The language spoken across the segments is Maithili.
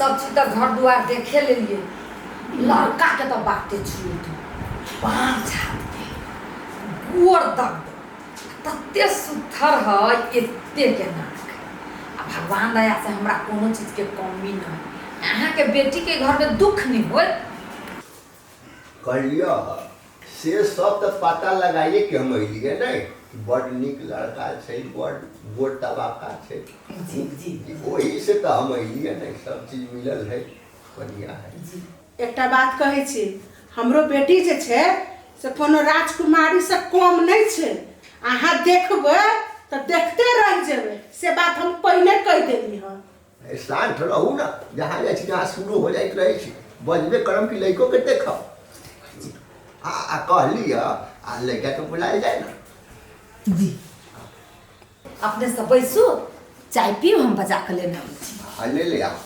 सब चीज तऽ घर दुआर देखे लेलियै लड़काके तऽ बाते छोड़ि दू पाँच हाथके गोर दग तते सुथर है एतेके नाक आ भगवान दया से हमरा कोनो चीजके कमी नहि अहाँके बेटीके घरमे दुख नहि होत। कहलियै से सब तऽ पता लगाइए के हम अयलियै नहि कि बड्ड नीक लड़का छै, बड्ड गोर तबाका छै। जी जी। ओही से तऽ हम अयलियै नहि, सब चीज मिलल है, बढ़िआँ है। जी। एकटा बात कहै छी, हमरो बेटी जे छै से कोनो राजकुमारीसँ कम नहि छै। अहाँ देखबै तऽ देखते रहि जेबै, से बात हम पहिने कहि देली हँ। शान्त रहू ने, जहाँ जाइ छी जहाँ शुरू हो जाइत रहै छी बजबे करम कि लड़को के देखब आ कहली आ लड़का के बुलायल जाय ने। जी अपने सब बैसू, चाय पीब, हम बजा के लेने अबै छी। हाँ ले ले आओ।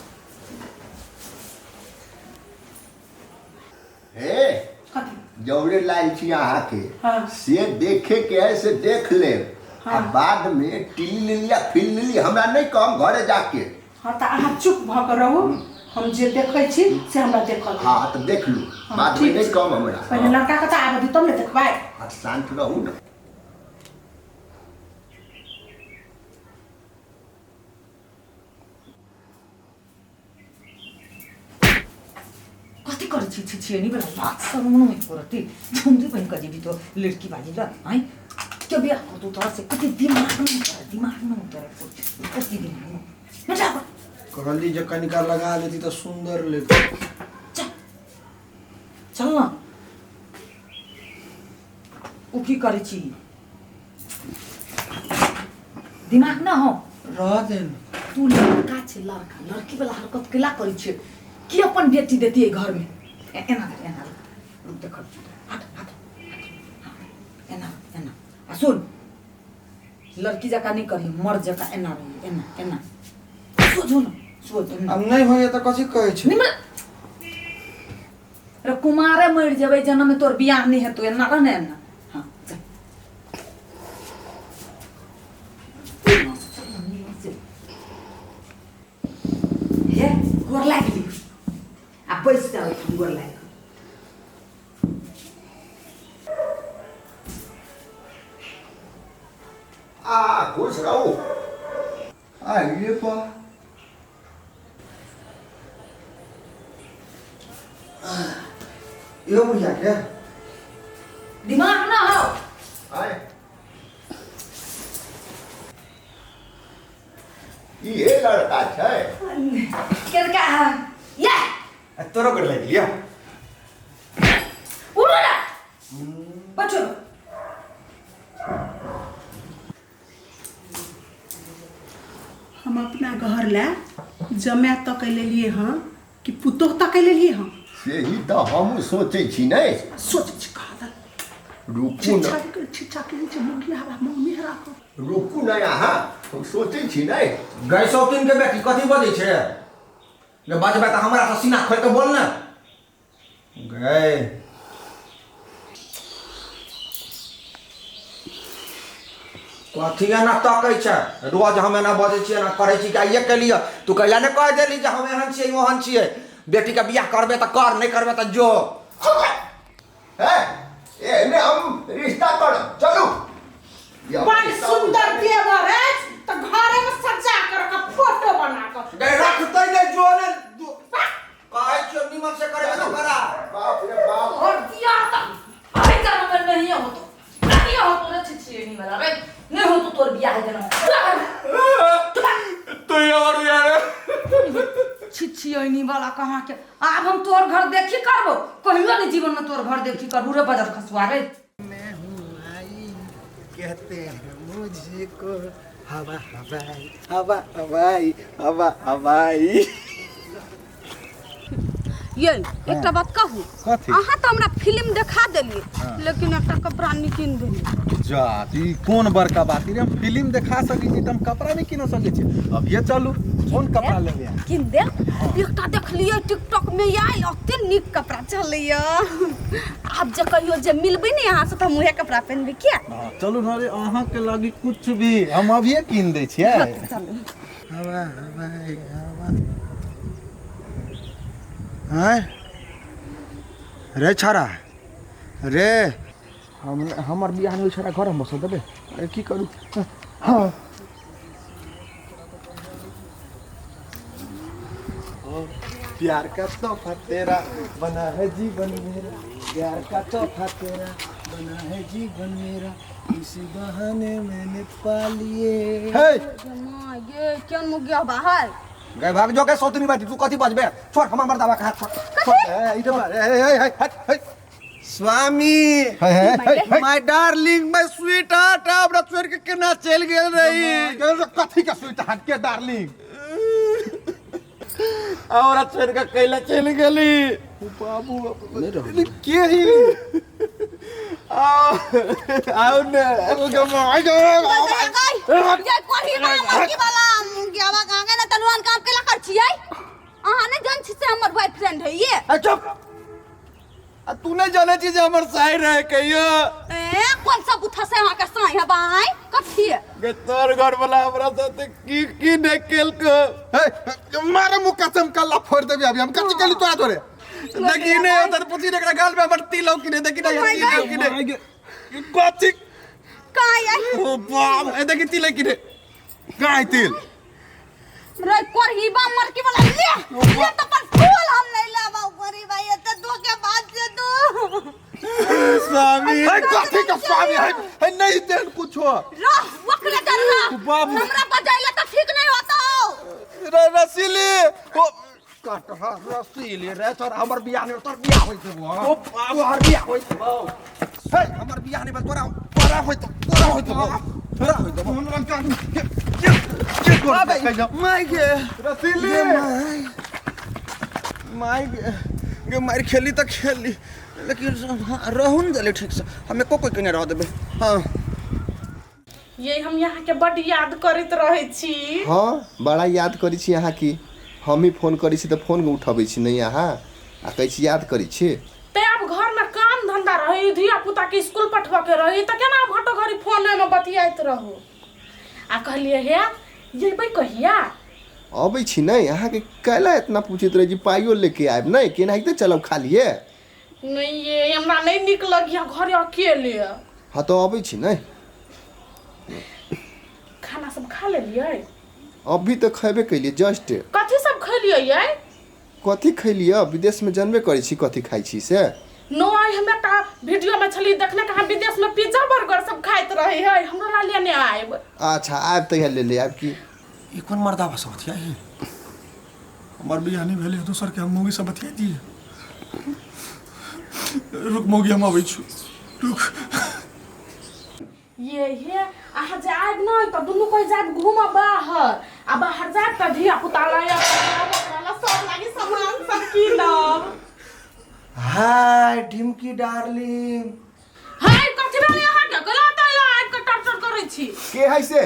हे कथी? जौरे लायल छी अहाँके। हाँ। से देखे के है से देख लेब। हाँ। आ बाद में टिल्ली लेली आ फिल लेली हमरा नहीं कम घरे जाके। हाँ तऽ अहाँ चुप भऽ कऽ रहू, हम जे देखै छी से हमरा देखऽ दिअ। हाँ तऽ देख लू। हाँ, बाद में ठीक नहीं छै। कम हमरा। पहिने लड़का के तऽ आबऽ दियौ तब ने देखबै। हाँ, शांत रहू ने। कथी करै छी छी छियनी बेला लाज शरम नहि करती झुंडी बनि कऽ जेबी तो लड़की बाजी ल आँय के बियाह करतौ तोरा से कथी दिमाग नहि तोरा दिमाग नहि तोरा कथी दिमाग नहि जा। कहली जे कनिका लगा लेती तऽ सुन्दर लगती। चल चल न ओ की करै छी दिमाग ना हो रह दे न। तू लड़का छै लड़का लड़की वाला हरकत केला करै छै की अपन बेटी देती एहि घरमे एना कर एना रुक देख हट हट हट एना एना आ सुन लड़की जकाँ नहि करी मर्द जकाँ एना रही एना एना सोझो न सोझ एना। आब नहि होइए तऽ कथी कहै छै निमन रे कुमारे मरि जेबै जनम में तोर बियाह नहि हेतौ एना रह ने एना हाँ चल हे गोर लागि लियौ आ बैस जाउ एहिठाम गोर लागि आ खुश रहू। आ ये बा इहो बुढ़िया के दिमाग ना हो आय इहे लड़का छै केलका है या आ तोरो गोर लागि लियौ। उठो ना बच्चो हम अपना घर लए जमाए तकै लेलियै हँ कि पुतोह तकै लेलियै हँ? से ही तऽ हमहूँ सोचै छी नहि। सोचै छी कहाँ रुकू ने छिच्छा के छै मुखिया हमरा मम्मी राखो। रुकू ने अहाँ, हम सोचै छी नहि। गै शौकीन के बेटी कथी बजै छै गे? बजबै तऽ हमरा से सीना खोलि कऽ बोल ने गै। कथी एना तकै छै? रोज हम एना बजै छियै, एना करै छी कि आइए केलियै? तू कैला ने कहि देली जे हम एहन छियै ओहन छियै? बेटीके बियाह करबै तऽ कर, नहि करबै तऽ जो। हे एहने हम रिश्ता करब, चलू। ई हम बड़ रिश्ता सुंदर देवर अछि तऽ घरे में सजा कर के फोटो बना के गै रखतै नहि जो ने कहै छियौ निमन से करेबै तऽ करा। बाप रे बाप। और दिया त अरे जन्म में नहीं हो तो नहीं हो तो रे छिछियनी वाला रे नहीं हो तो तोर बियाह है जन्म तू और यार छिछियनी वाला कहाँ के आब हम तोर घर देखी करबो कहियो नहीं जीवन में तोर घर देखी करबो रे बजर खसुआ रे। मैं हूँ आई कहते हैं मुझको हवा हवाई हवा हवाई हवा हवाई। ये एकटा बात कहू? कथी? अहाँ तऽ हमरा फिल्म देखा देलियै लेकिन एकटा कपड़ा नहि कीन देलियै। जा तऽ ई कोन बड़का बात रे, हम फिल्म देखा सकै छी तऽ हम कपड़ा नहि कीन सकै छी? अभिये चलू, कोन कपड़ा लेबै अहाँ? कीन देब। एकटा देखलियै टिकटॉक में आयल अते नीक कपड़ा चलैया, आब जे कहियो जे मिलबै ने अहाँ से तऽ हम उहे कपड़ा पहिनबै किया। हाँ, चलू ने रे, अहाँके लागी कुछ भी हम अभिये कीन दै छियै। चलू। हवा हवाई हवा। आँय रे छौड़ा रे, हम हमर बियाह नहि छौड़ा घर हम बसऽ देबै? अरे की करू? हाँ, प्यार का तोहफा तेरा बना है जीवन मेरा, प्यार का तोहफा तेरा बना है जीवन मेरा, इसी बहाने मैंने पा लिए। हे। माँ ये केहन मुगिया बाहर गए भाग जो के सौतनी बैठी, तू कथी बजबे? छोड़ हमर मर्दावा के हाथ, छोड़। ए, इधर मार, ए, ए, ए, हट, हट। स्वामी, हे, हे, हे, हे। My darling, my sweet heart, हमरा छोड़ के केना चलि गेल रही? कथी का स्वीट हार्ट के डार्लिंग? हमरा छोड़ के कैला चलि गेली? बाबू के ही आओ, आओ ने। ये कोढ़ी बा मरकी वाला मुगिया बा कहाँ के ना तनुआन काम केला कर छियै? अहाँ नहि जान छी से हमर बॉयफ्रेंड है ये। आ, चुप! आ तू नहीं जाने छी जे हमर साई रहे कहियो? ए, कौन सा बुथा से अहाँ के साई है बाई? कथी है? गे, तोर घर वाला हमरा साथे की की नहीं केलको? हे, मारे मुक्का से हम कल्ला फोड़ देबी अभी। हम कथी केली तोरा तोरे? देखी नहीं होता तो पूछी एकरा गाल में हमर तिल हो कि नहीं। देखी नहीं, तिल हो कि नहीं? कथी? कहाँ है? ओ बाप, ए देखी, तिल है कि नहीं? कहाँ है तिल? रे कोढ़ी बा मरकी वाला, ले ले तो पर फूल हम नहीं लावा। कोढ़ी बा, ये तो दो के बाद से दो। स्वामी। हे, कथी का स्वामी? है है नहीं देन कुछो। रह वकरे कर रह। बाबू। हमरा बजाइले तो ठीक नहीं होता। रसीली ओ। कट रसीली रे तोर, हमर बियाह नहीं, तोर बियाह होइत देबो। ओ तोहर बियाह होइत देबो। हे, हमर बियाह नहीं भेल, तोरा तोरा होइत, तोरा होइत देबो, तोरा होइत देबो। के तोर? माय गे। रसीली। गे माय, माय गे, गे मार खेली तऽ खेली, लेकिन हाँ, रहू ने देले ठीक से। हम एको कोई के नहीं रह देबै। हाँ। ये हम यहाँ के बड याद करैत रहै छी। हाँ, बड़ा याद करै छी अहाँ की। हम ही फोन करै छी तऽ फोन उठबै छी नहि अहाँ, आ कहै छी याद करै छी। ते आब घर में काम धंधा रही, धिया पुता के स्कूल पठबऽ के रही, तऽ केना आब घंटो घड़ी फोन में बतियाइत रहू? आ कहलियै हे, जेबै कहिया? अबै छी नहि? अहाँके कैला इतना पूछैत रहै छी? पाइयो लेके आयब नहि? केनाहिते चलब खालिए। नहीं ये, हमरा नहीं नीक लगिया घरे अकेले। हाँ, तऽ अबै छी नहि? खाना सब खा लेलियै? अभी तऽ खयबे केलियै जस्ट। कथी सब खैलियै ये? कथी खैलियै? विदेशमे जानबे करै छी कथी खाइ छी से। नो, आइ हम एकटा वीडियो में छली देखने के, हम विदेश में पिज्जा बर्गर सब खाइत रहे है। हमरो ला लेने आयब। अच्छा, आयब तहिया ले ले आयब की। ई कोन मर्दावा सब बतियाई? हमर बियाह नहि भेलै, दोसर के हम मौगी सब बतिया दिए। रुक मौगी, हम अबै छी, रुक। ये हे, अहाँ जे आयब नहि तऽ दुनू कोइ जायब घूमऽ बाहर, आ बाहर जायब तऽ धिया पुता ला ओकरा ला सब लागी सामान सब कीनब। हाय ढिमकी डार्लिंग। हाय कथी भेलै अहाँके? गलत आयल आबि कऽ टर्चर करै छी। के है से?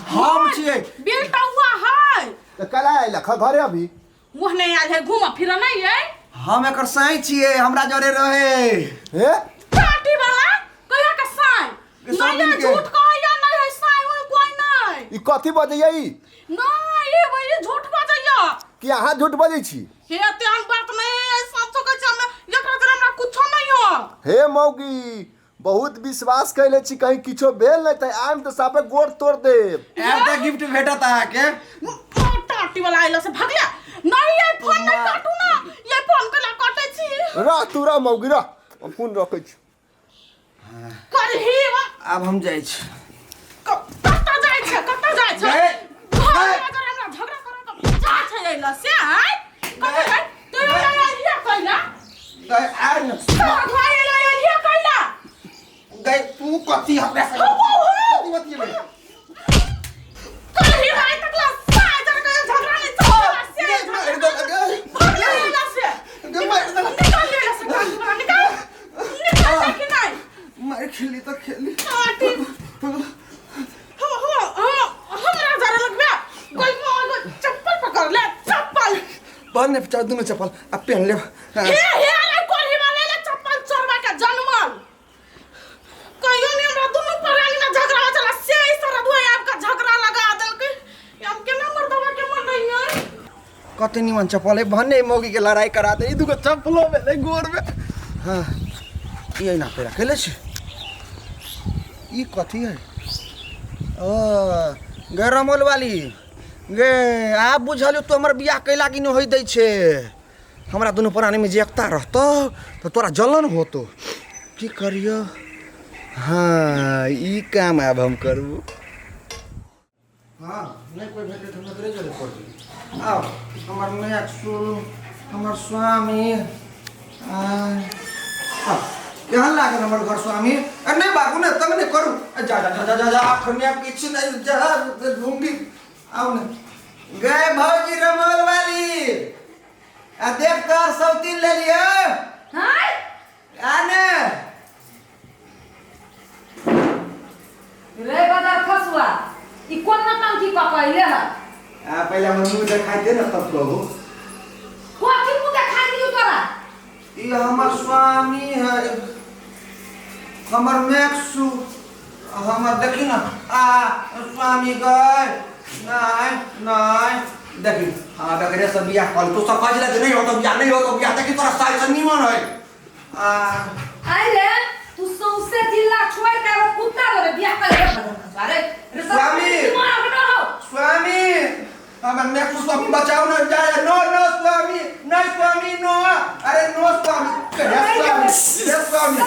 हम छियै। बेटौआ है। तऽ कल आयल घरे अभी? मुँह नहि आयल है, घूमऽ फिरऽ नहि है। हम एकर साई छियै, हमरा जरे रहे। हे। पार्टी वाला कहिया के साई? सब नहीं दिन है के। झूठ कहैया, नहीं है साई ओइ कोई नहीं। ई कथी बजैया ई? नहीं ये वही झूठ बजैया। कि अहाँ झूठ बजै छी? हे, तेहन बात नहीं है, सब कहै छै, हमे एकरा जरे हमरा कुछो नहीं हो। हे मौगी, बहुत विश्वास कैले छी, कहीं किछो भेल नहि तऽ आयम तऽ साफे गोड़ तोड़ देब। एकटा गिफ्ट भेटत अहाँके। टाटी वाला आइला से भगला नहीं। ये फोन नहीं काटू ना, ये फोन केला काटे छी? रह तू, रह मौगी, रह, हम फोन रखै छी। करही। आब हम जाइ छी। कतऽ जाइ छै? कतऽ जाइ छै? गए। घर में अगर हमरा झगड़ा करऽ के जाइ छै अइला से आय कतऽ जाइ तू? अइला अइला कैला? गए, आइ न। तोरा घर अइला अइला कैला? गए, तू कथी हमरा से हो, हो, हो। कथी बतियेबै? करही भाई तकला साय जरा के झगड़ा नहीं चलला से। मारि देलक, गए। भगला अइला से। गए, मारि देलक। निकाल ले अइला से, टाटी वाला निकाल, निकाल दे कि नहीं? मारि खेली तऽ खेली। टाटी हम हम हम हमरा जरा लगबे कोई मोर चप्पल पकड़ ले, चप्पल। बंद ने चल, दुनू चप्पल आ पेन लेब। हे हे, अरे कोढ़ी वाला ले चप्पल चोरबा के जनमल कहियो नहीं। हमरा दुनू प्राणी में झगड़ा हो चला से ही सारा दुआ आपका झगड़ा लगा देलकै। हम केना मर्दवा के मनैयै? कत कते निमन चप्पल है भन्ने मौगी के लड़ाई करा दे ई दुगो चप्पलो भेलै गोर में। हाँ, ई एना पे रखले छी। ई कथी है? ओ गे रमोल वाली गे, आब बुझल तो हमर बियाह कैला कि नहि होय दै छै। हमरा दुनू प्राणीमे जे एकता रहतो तऽ तोरा जलन होतो। की करियो? हाँ, ई काम आब हम करबो। हाँ, नहीं कोई भेटे तो हम एकरे जरे पड़ जेबै। आउ हमर मैक्सू, हमर स्वामी, आ आउ, केहन लागल हमर घर स्वामी? अरे नहीं बाबू, ने तंग नहीं करू। अ, जा जा जा जा जा जा खनिया किछु नहीं, जा ढूंढी आउ ने। गए भौजी रमोल वाली, आ देख तोहर सौतीन ले लियो। हाय आ ने रे बदर खसुआ, ई कोन नौटंकी कऽ के अइले हँ? आ पहिले हमर मुँह देखाइ दे ने तब कहू। कथी मुँह देखाइ दियौ तोरा? ई हमर स्वामी है, हमर मैक्सू, हमर देखी ना। आ स्वामी गए नहीं नहीं देखी। हाँ, देखरे सब बियाह कर तू सब कहले जे नहीं होतो बियाह, नहीं होतो बियाह। देखी तोरा साइज से निमन है। आ आइ रे, तू सौंसे जिला छोड़ के एगो कुत्ता रे बियाह कर रे बदर खसुआ रे। रे सब स्वामी! दिमाग न हो। स्वामी, हमर मैक्सू स्वामी बचाओ ना, जाए नो नो स्वामी, नहीं स्वामी नो, अरे नो स्वामी, रे स्वामी, रे स्वामी।